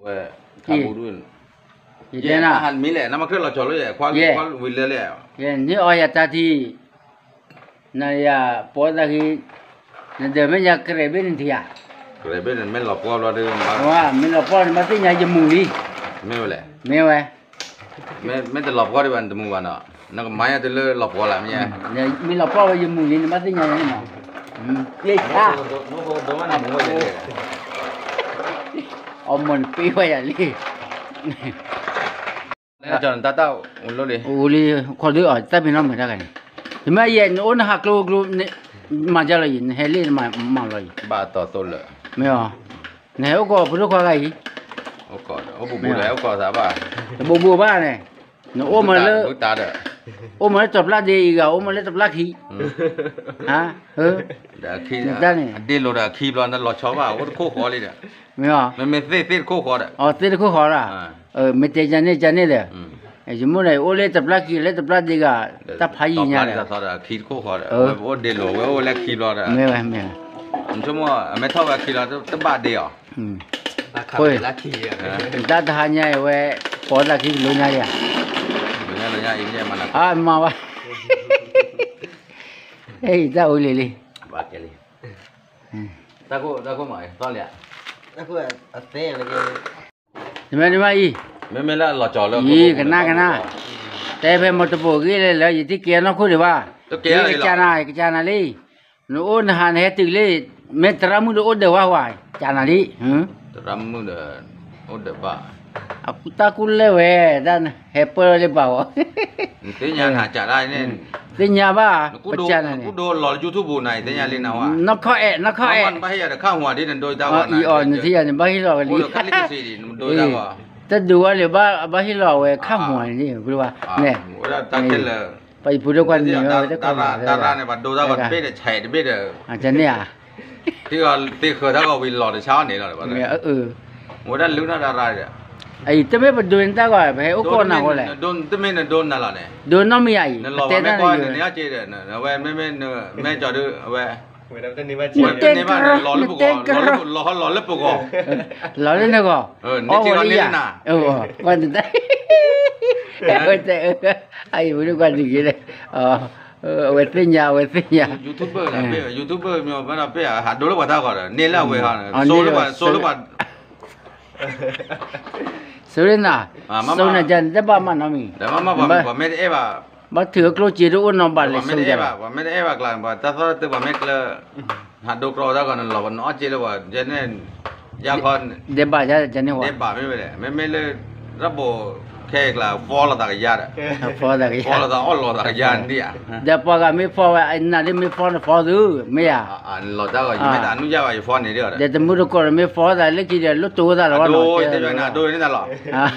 ဝဲ, ခါပူၤဒု, ယတဲနၤ, မ့ၢ်လဲၣ် နမ့ၢ်ခရံာ်လီၤကီၤလၢယဲ, ခွါဝံၤလဲၣ်, ယဲန့ၣ်အီယၤတၢ်ထံ, နယၤပိာ်သးခံ, နဒၢးမ့ၢ်ယၤကရဲးဘ့ၣ်နထံဧါ, ကရဲးဘ့ၣ်နမ့ၢ်လီၤပှီၢ်ဘျီဒု, မ့ၢ်လီၤပှီၢ်နမ့ၢ်သ့ၣ်ညါယမူၤလံ, မ့ၢ်ဝဲလဲၣ်, မ့ၢ်ဝဲ မ့ၢ်တလီၤပှီၢ်ဒံးဘၣ် နတမူၤဘၣ်နီၤ, နကမၤညါတုၤလၢလီၤပှီၢ်လၢ်မ့ၢ်, မ့ၢ်လီၤပှီၢ်ဝဲယမူၤလံ နမ့ၢ်သ့ၣ်ညါန့ၣ်နီၤ, ကျ့ဆါ, အီမ့ၢ်နပ့ၤဝဲယၤလံ, တၢ်တၢ်အိၣ်လံ, အိၣ်လံ, ခီဒုအီၤ တၢ်ပ့ၤနီၣ်မုာ်တၢ်ဂၤန့ၣ်, ယမ့ၢ်ယဲ နအိၣ်နဟးကျိကျိ, မၤဒ်လီၤ, နဟဲလံနမၤလီၤအံၤ, ဘၣ်တီသိလၢာ်, မ့ၢ်အီၤ, နဟဲအိၣ်ကီးဖိဒိၣ်ခွါဂၤအံၤ, အိၣ်ကီး, တဘိးဘိးဘၣ်န့ၣ်, နအိၣ်မးလၢ, အိၣ်မးလၢတပျၢ်ဒ့အံၤဂၤ အိၣ်မးလၢတပျၢ်ခံ, ဟါ, ဒ့လိာ်ဒီးအခံဘျီ နလီၤဆီဘၣ် အိၣ်တခိၣ်ဃီလံဒီး, မ့ၢ်အီၤ, မ့မ့ၢ်သ့ၣ်သ့ၣ်တခိၣ်ဃီဒီး, အီ သ့ၣ်တခိၣ်ဃီဒီး, မ့ၢ်တဲယၤန့ၣ်ယၤန့ၣ်ဒီး, ယမိၢ်န့ၣ် အိၣ်လၢတပျၢ်ခံလၢတပျၢ်ဒ့ဂၤ, တၢ်ဖးယံၤညါဒီး, ခံတခိၣ်ဃီဒီး, အိၣ်ဒ့လိာ်ဝဲအိၣ်လၢခံဘျီဒီး, မ့ၢ်ဝဲမ့ၢ်ဝဲ, နဆိကမိၣ် အမဲထီၣ်ဝဲခံလီၤ တဘၣ်ဒ့အီၤ, တၢ်တဟါညါအံၤဝဲ, ပိာ်သးခံကလိညါယၤ, အမၤဝဲ, အတၢ်အိၣ်လံလံ, တၢ်ခိၣ်မး, တမ့ၢ်တမ့ၢ်အံၤ, မ့မ့ၢ်လၢအလီၤကီၤလၢ, အံၤကနၣ်ကနၣ်, တဲဖဲမီတပိာ်ဂ့ၢ်လဲၣ်လၢယထံၣ်ကဲနီၢ်ခိၣ်ဒံးဘၣ်, ယကစၢ်နၤ ယကစၢ်နၤလံ, နအိၣ်နဟးနဟဲတုၤလံ, မ့ၢ်သရၣ်မုၣ်ဒီးအိၣ်ဒၢးဝဲဟါ, ကစၢ်နၤလံ, သရၣ်မုၣ်ဒီး, အိၣ်ဒၢးဘၣ်, တၢ်ကူၣ်လဲၢ်ဝဲ, တၢ်ဟဲပၢၢ်လၢဘၣ်ဝဲ, နသ့ၣ်ညါနဟးကးဒၣ်န့ၣ်, သ့ၣ်ညါဘၣ်, နကူၣ်ဒိလီၤလၢ YouTube ပူၤနၤ ယသ့ၣ်ညါလံနဝဲ, နီၢ်ခီအဲၣ် နီၢ်ခီအဲၣ်, ဘၣ်ဟ့ၣ်ယၤဒီးခၣ်ဟူးဒ်နဒိတၢ်ဂီၤ, အံၤအီၤ နသ့ၣ်ညါန့ၣ် ဘၣ်ဟ့ၣ်လီၤဝဲလံ, တဒိဝဲလၢ ဘၣ်ဟ့ၣ်လီၤဝဲခၣ်ဟူးန့ၣ်, ဝဲဒၣ်တၢ်ခဲလၢာ်, ပှၤယဖိဒိၣ်ကွၢ်န့ၣ်, တၢ်ရၣ်န့ၣ် ပှၤဒိတၢ်ဂီၤတဘ့ၣ်ဒီး ဆဲးတဘ့ၣ်ဒီး, ကန့ၣ်ဧါ, သ့ဃၢၤတၢ်ဂီၤဝံၤလီၤတဆါန့ၣ်လီၤ, ဝဲဒၣ်လုၢ်နီၢ်တၢ်ရၣ်ဒီး, အံၤ တမ့ၢ်ပဒိန့ၣ်တၢ်ဂီၤ ပဟဲအိၣ်ကိးနၤဃိလဲၣ်, တမ့ၢ်နဒိနၤလီၤန့ၣ်, ဒိနီၢ်မ့ၢ်ယၤအံၤ, နလီၤတဲတၢ်န့ၣ်, ဝဲမ့မ့ၢ်, မ့ၢ်ကီၤဒုး အဝဲ, ဝဲတန့ၢ်ဘၣ်န့ၣ် လီၤလၢပဂီၤ, လီၤလၢပဂီၤ, လီၤလၢနဂီၤ, အီၣ်ဝဲလံနၤ, အဝဲတဲ, အံၤ ဝဲဒၣ်ကွၢ်ဒ်ဂ့ၤလဲၣ်, အဝဲသ့ၣ်ညါ အဝဲသ့ၣ်ညါ, YouTuber, YouTuber မ့ၢ်ဘၣ်ဒီးပ့ၢ်ဧါ ဟးဒိလၢပှၤတၢ်ဂီၤဒီး န့ၢ်လၢအဝဲဟီ, ဆိလၢပှၤ, ဆိလၢပှၤ ဆိလၢနၤ, ဆိနၤကန့ၣ် တဘၣ်မၤနီတမံၤ, ပှၤမ့ၢ်တအဲၣ်ဘၣ်, ဘၣ်ထုးအကျိၣ်စ့တအိၣ်နီဘၣ်လဲၤဆိ, ပှၤမ့ၢ်တအဲၣ်ဘၣ် ပှၤမ့ၢ်တအဲၣ်ဘၣ်ကျါ ပှၤတၢ်သီတၢ်သု ပှၤမ့ၢ်ကျၢၤ, ဟးဒိကြီတၢ်ဂီၤန့ၣ်လီၤ ပှၤနအီၣ်စ့လၢပှၤ, ယဲန့ၣ်, ယါခီ, ဒဲးဘးယါကန့ၣ်ဝဲ, ဒဲးဘးမ့ၢ်ဝဲလဲၣ် မ့မ့ၢ်လၢ, ရၣ်ဘိခဲအံၤကျါ ဖီလိာ်သးကယါဒီး, ဖီလိာ်သးကယါ, ဖီလိာ်သးအီၣ်လိာ်သးကယါန့ၣ်ဧါ, ဒီးပှၤဂၤမ့ၢ်ဖီဝဲ နၤဒ်မ့ၢ်ဖီနဖီသု, မ့ၢ်ဧါ, လီၤတၢ်ဂီၤ ယမ့ၢ်တအနုၢ်ယါဘၣ် ယဖီန့ၣ်ဒီး, ဒီးတမုၢ်တကိးဒီးမ့ၢ်ဖီသးလၢခံဒီး လိၣ်တိသးလီၤဝဲနီၤ,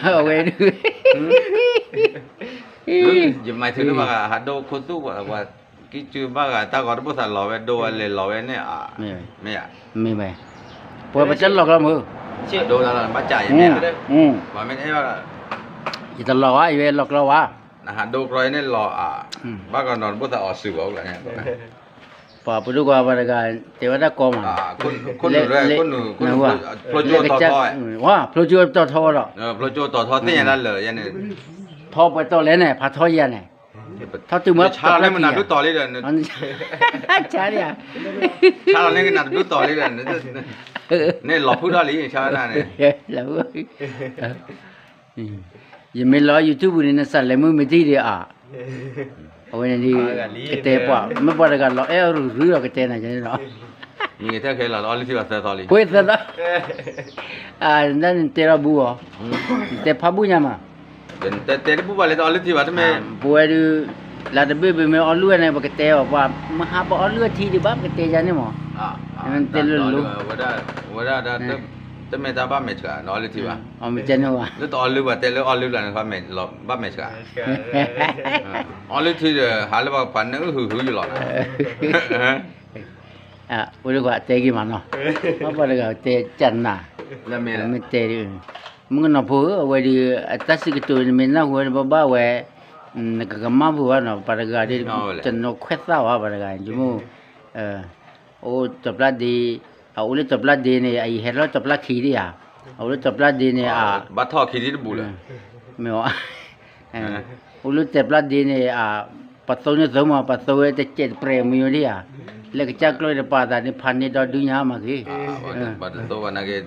အဝဲဒုး, ယမၤထုးလၢဘၣ်ဂၤ ဟးဒိခိၣ်သူၣ်ပှၤ, ကံၢ်စုဘၣ်ဂၤ တၢ်ဂီၤတဘိၣ်သးလီၤဝဲ ဒိဝဲလဲၤလီၤဝဲန့ၣ်, မ့ၢ်, မ့ၢ်ဝဲ, ပဝဲပတဲလီၤကျီမုၢ်, ဒိသးလီၤဘၣ်ကးယဲ, ပှၤမ့ၢ်တအဲၣ်ဘၣ်, ယတလီၤဝဲ ယဝဲလီၤကျီဝဲ, နဟးဒိကြီယဲန့ၣ်လီၤအါ, ဘၣ်ကီးနီၤတဘိၣ်သးအီၤစုၤဘၣ်အိၣ်ကျါန့ၣ် ပှၤပဒိၣ်ကွၢ်ပှၤတဂၤ, တဲဝဲဒၣ်ကီမး, ခိၣ်နူာ်, ဖျိကၠိတီၤထီ, ဖျိကၠိတီၤထီသ့ၣ်ညါတၢ်လၢာ်ယဲန့ၣ်, ထီပှဲၤတီၤလဲၣ်န့ၣ် ဖးထီယၤန့ၣ်, ထီတုၤမ့ၢ်, ဆါလီၤန့ၣ်ကနၣ်ဒုတီၤလံဒီး, ဆါလီၤန့ၣ်ကနၣ်ဒုတီၤလံဒီး, န့ၣ်လီၤဖုထီၣ်လံ ဆါန့ၣ်, ယမ့ၢ်လီၤ YouTube န့ၣ် နစးလဲၤမုၢ်မ့ၢ်တံၢ်ဒီးအါ, အဝဲန့ၣ်ဒ်, ကတဲပှၤ မ့ၢ်ပှၤတဂၤလီၤအဲၣ်အရူၤရူၤဒီးကတဲနၤန့ၣ်လီၤ, မ့ၢ်ထဲခဲလီၤ အီလုၢ်ထံဘၣ်သၢသီလံ, ဝဲသၢသီ, နတဲလီၤဘူၣ်အီၤ, နတဲဖးဘူၣ်ညါမး, တဲတဘူၣ်ဘၣ်လဲၣ် တအီလုၢ်ထံဘၣ်တမ့ၢ်, ပဝဲဒုး, လၢတဘ့ၣ်ဘ့ၣ်မ့ၢ်အီလုၢ်ဝဲန့ၣ် ပကတဲအီၤ ပှၤမဟါပအီလုၢ်အထံဒံးဘၣ် ပကတဲယၤန့ၣ်မး, တဲလၢလိၤ, ဝဲဒၣ်, တမ့ၢ်တၢ်ဘၣ်မဲာ်ဆှး နအီလုၢ်ထံဘၣ်, လၢတအီလုၢ်ဘၣ်တဲလၢအီလုၢ်လၢန့ၣ် ဘၣ်မဲာ်ဆှး, အီလုၢ်ထံဒီး ဟးလၢပှၤနအုၣ်ဟုးဟုးယလီၤ, အိၣ်လၢပှၤတဲဂ့ၤမးနီၤ, ပှၤတဂၤတဲကနၣ်, မ့ၢ်တဲ, မုၣ်ကနီၤဖိဧၢ အဝဲဒုး, အတၢ်စံးကတိၤန့ၣ်မ့ၢ်နၢ်ဟူဝဲန့ၣ် ဘၣ်ဘၣ်ဝဲ, နကကမၣ်ဖိဘၣ်နီၤ ပှၤတဂၤဒ်, တနီၤခွဲးသၣ်ဝဲပှၤတဂၤ, ယမိၢ်, အိၣ်တပျၢ်ဒ့, အအိၣ်လၢတပျၢ်ဒ့န့ၣ် အအံၤဟဲလီၤတပျၢ်ခံဒံးဧါ အိၣ်လၢစဲးပျၢ်ဒ့န့ၣ် ဘၣ်ထီၣ်ခံထံတဘူးလၢ မ့ၢ် အိၣ်လၢစဲးပျၢ်ဒ့န့ၣ် ပှၤသိန့ၢ်သိမး ပှၤသိဝဲတစဲးတပြဲးမံၤဝဲဒၣ်ဧါ, လၢကစၢ်ကျိၤတပာ်သးန့ၣ် ဖးန့ၢ်ဒီဒုညါမးက့ၤ, ပှၤတသိဘၣ်နာ်က့ၤ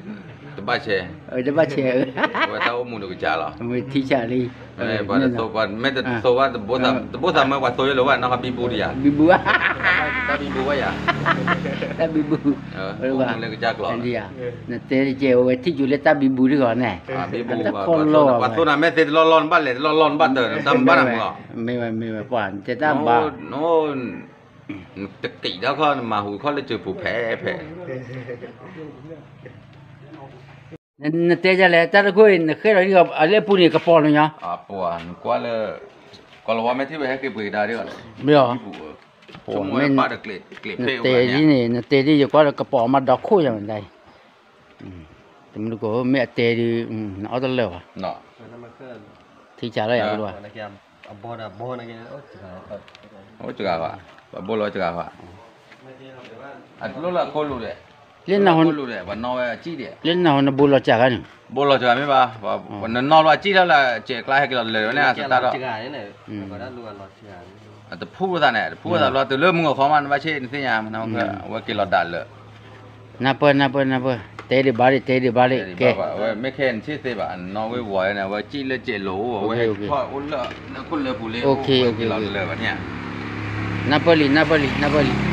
တဘၣ်ဆဲး, တဘၣ်ဆဲး, ဝဲတၢ်အိၣ်မူတကစၢ်လီၤ, မ့ၢ်ထံဆၣ်လံ, မ့ၢ်တသိဘၣ် တဘိသးမၢပှၤသိယဲလၢၤဘၣ် နီၢ်ခီဘံဘူတယၤ, ဘံဘူ, တၢ်ဘံဘူဘၣ်ယၤ, တၢ်ဘံဘူ, လၢကစၢ်ကျိၤ နတဲတကဲးဝဲထံၣ်ကၠိလၢတၢ်ဘံဘူဒ်ဂီၤန့ၣ်, ဘံဘူ, ပှၤသိနၤမ့ၢ်သ့တလီၢ်လီၢ် နဘၣ်လဲၤတလီၢ်လီၢ် နဘၣ်တၢၢ် တၢ်မၤဘၣ်နၤမုၢ်လီၤ, မ့ၢ်ဝဲ မ့ၢ်ဝဲ ပှၤတဲတၢ်ဘၣ်, နတကံးဒၣ်ခီ နမၤဟူခီလၢစၢၤပူၤဖဲဖဲ နတဲဒ်လဲၣ် တၢ်တခိၣ်အံၤ နဃဲလီၤဒ်အလၢအပူၤန့ၣ် ကပီၤလီၤညီ, ကွၢ်လၢ ကီၢ်လီၤဝါမ့ၢ်ထံၣ်ဝဲဟဲက့ၤပှ့ၤကဒါဒ်အီၤလဲၣ်, မ့ၢ်အီၤ, နတဲဒ်န့ၣ် နတဲဒ်ယကွၢ်လၢကပီၤမးဒီခိၣ်ယၤမတၤအံၤ, တမုၢ်တကိး မ့ၢ်အတဲဒ် နအီၣ်တလၢာ်ဘၣ်, ထံဆးလီၤယၤ, အိၣ်စှၤ, ပဘိလီၤစှၤ, အလိၣ်လၢအခိၣ်လူၤဒဲး, လၢနဟိ လၢနဟိနဘိလီၤစှၤဂၤန့ၣ်, ဘိလီၤစှၤမ့ၢ်ဘၣ်, နနီၢ်လီၤအစံၣ်ထီၣ်လၢစဲးကျါဟဲက့ၤလီၤလၢာ်ဝဲန့ၣ် အစတၢ်ဒီး အတဖုသးန့ၣ် တဖုသးဘျီတုၤလၢမုၢ်ဂီၤခီမး နဘၣ်ဆ့ၣ်နသ့ၣ်ညါ, အဝဲက့ၤလီၤဒၣ်လၢ နၢ်ပၢၢ် နၢ်ပၢၢ် နၢ်ပၢၢ်, တဲဒံးဘၣ်ဒံး တဲဒံးဘၣ်ဒံး ကဲ, မ့ၢ်ခဲနဆ့ၣ်သ့ဘၣ် နီၢ်ဝ့ၢ်ဝီၤန့ၣ် အဝဲစံၣ်လၢစဲးလိၤ အဝဲထီၣ်အိၣ်လၢ နခိၣ်လၢပူၤလ့ က့ၤလီၤလၢာ်ဘၣ်န့ၣ်, နၢ်ပၢၢ်လံ နၢ်ပၢၢ်လံ နၢ်ပၢၢ်လံ